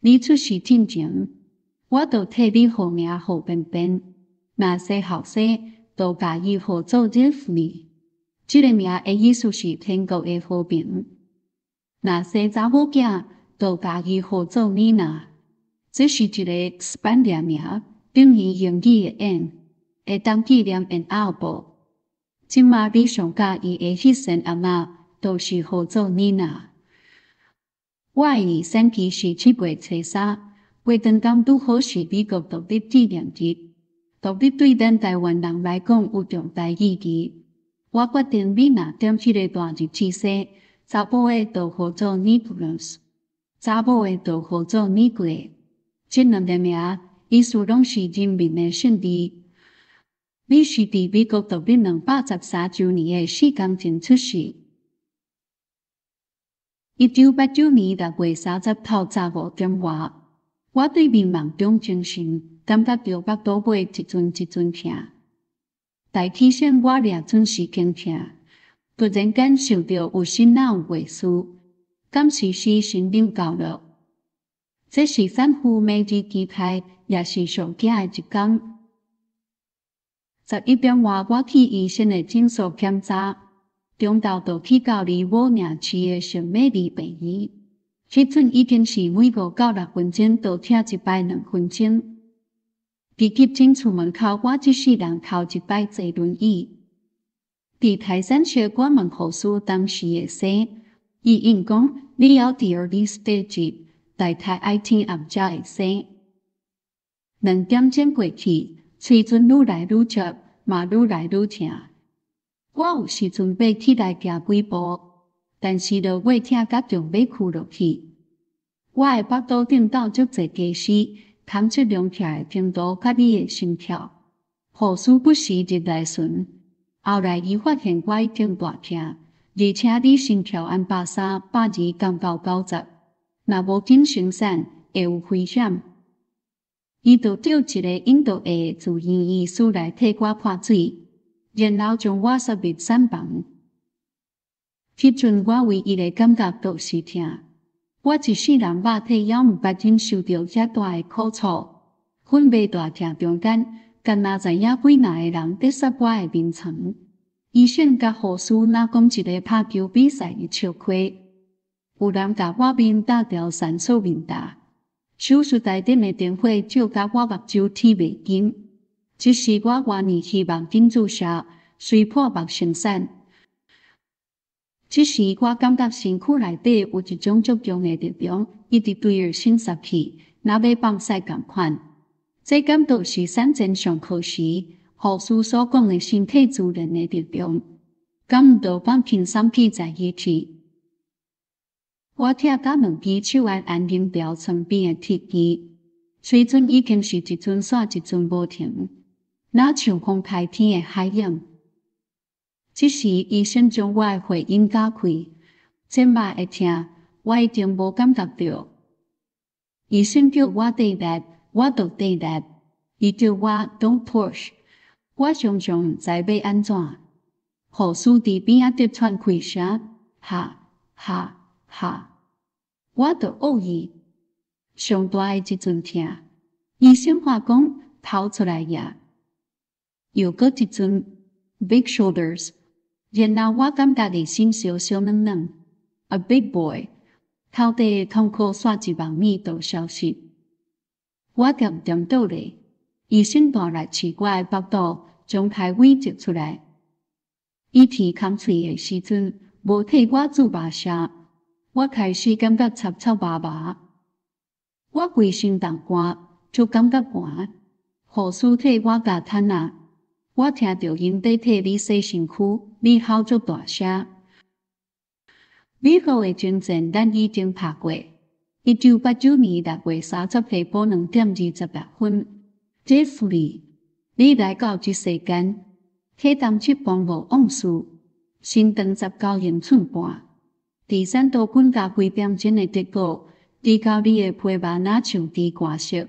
你出世進前，我就替你號名號便便。若生後生，就共伊號做 Jeffrey。這个名的意思是天國的和平。若生查某囝，就共伊號做 Nina。這是一个西班牙名，等於英語的 Ann，會當紀念𪜶阿母。這馬你上佮意的彼仙翁仔，就是號做 Nina。我的預產期是7月初3，過長工拄好是美國獨立紀念日。獨立對咱台灣人來講有重大意義。我決定你若踮彼个大日子生，查埔的就號做 Nicholas，查某的就號做 Nicole。這兩个名意思攏是人民的勝利。你是佇美國獨立213週年的4工前出世。1989年6月30透早5點外，我對眠夢中精神，感覺著腹肚尾一陣一陣疼。大起先我掠準時間疼，突然間想著有心腦壞事，敢是死神臨到了？這是產婦每日期待，也是上驚的一工。11點外，我去醫生的診所檢查。中晝就去到離我埕市的聖瑪麗病院。彼陣已經是每5到6分鐘就疼一擺2分鐘。佇急診室門口，我這世人頭一擺坐輪椅。佇台山小我問護士當時會生，伊應講你猶佇 early stage，大概愛天暗才會生。2點鐘過去，喙唇愈來愈濕，嘛愈來愈疼。我有時陣欲起來行幾步，但是就欲疼甲重欲跍落去。我的腹肚頂斗足濟家私，通測量起來程度佮你的心跳。護士不時入來巡，後來伊發現我已經大疼，而且你心跳按130、120降到90，若無緊生產會有危險。伊就叫一个印度裔的住院醫師來替我破水，然後將我送入產房。彼陣我唯一的感覺就是疼。我一世人肉體猶毋捌忍受著遮大的苦楚。粉袂大疼中間，敢若知影幾若个人佇殺我的眠床。醫生佮護士若講一个拍球比賽的笑話，有人共我面打條酸素面罩，手術台頂的燈火照甲我目睭鐵袂緊。這時我願意希望緊注射，隨破目生產。這時我感覺身軀內底有一種足強的力量，一直對伊伸殺去，若欲放屎仝款。這敢就是產前上課時護士所講的身體自然的力量，敢毋就放輕鬆去在一起。我疼甲兩支手按按緊牢床邊的鐵枝，喙唇已經是一陣煞一陣無停，若像風開天的海湧。這時醫生將我的會陰打開，這擺的疼我已經無感覺著。醫生叫我直立，我就直立。伊叫我 Don't push，我常常毋知欲按怎。護士佇邊仔直喘氣聲，哈哈哈，我就僫伊。上大的一陣疼，醫生話講頭出來呀，又閣一陣 big shoulders，然後我感覺內心燒燒軟軟，a big boy，頭底的痛苦煞一夢暝就消失。我恬恬倒咧，醫生大力試我的腹肚，將胎位摘出來。伊提空喙的時陣，無替我注目射，我開始感覺插插麻麻。我規身動寒，就感覺寒。護士替我咬毯仔，我聽著𪜶佇替你洗身軀，你吼足大聲。美國的征戰咱已經拍過。1989年6月30下晡2點26分，Jeffrey，你來到這世間，體重7磅5盎司，身長19英寸半。佇產道菌佮非典症的結果，治到你的皮肉若像豬肝色。